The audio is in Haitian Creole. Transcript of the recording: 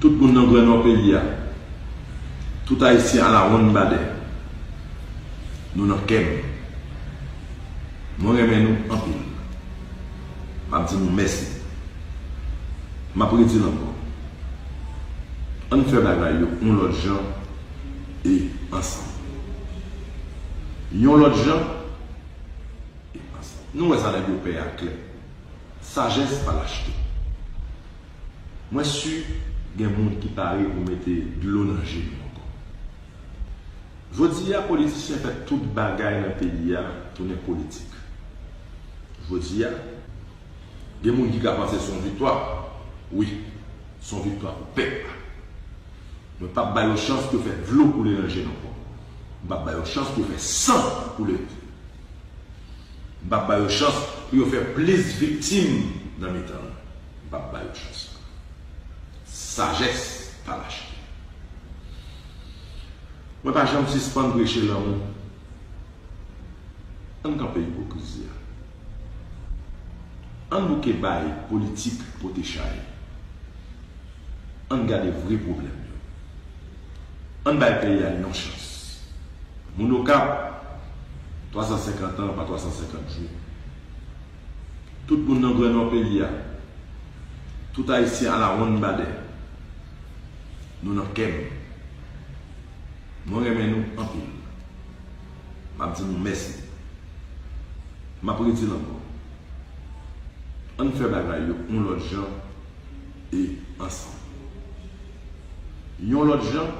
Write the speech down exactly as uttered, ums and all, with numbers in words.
Tout moun nan Gran Nò peyi a, tout Ayisyen alawonn badè, nou nan kè m. Mwen renmen nou anpil. M ap di nou mèsi. M ap redi l ankò. Ann fè bagay yo yon lòt jan e ansanm. Yon lòt jan e ansanm. Nou wè sa nèg yo pè a klè. Sajès pa lachte. Mwen si gen moun ki pare pou mete dlo nan je nou ankò. Jodi a, politisyen fè tout bagay nan peyi a tounen politik. Jodi a, gen moun ki ka panse se yon viktwa. Wi, se yon viktwa pou pèp la. Mwen p ap ba yo chans pou yo fè dlo koule nan je n ankò. Mwen p ap ba yo chans pou yo fè san koule. M p ap ba yo chans pou yo fè plis viktim nan mitan nou. M p ap ba yo chans. Sajès pa lachte. Mwen pa janm sispann preche lanmou. Ann kanpe ipokrizi a. Ann bouke bay politik pote chay. Ann gade vre pwoblèm yo. Ann bay peyi a yon chans. Moun Okap, twa san senkant an pa twa san senkant jou. Tout moun nan Gran Nò peyi a, tout Ayisyen alawonn badè, nou nan kè m. Mwen renmen nou anpil. M ap di nou mèsi. M ap redi l ankò. Ann fè bagay yo yon lòt jan e ansanm. Yon lòt jan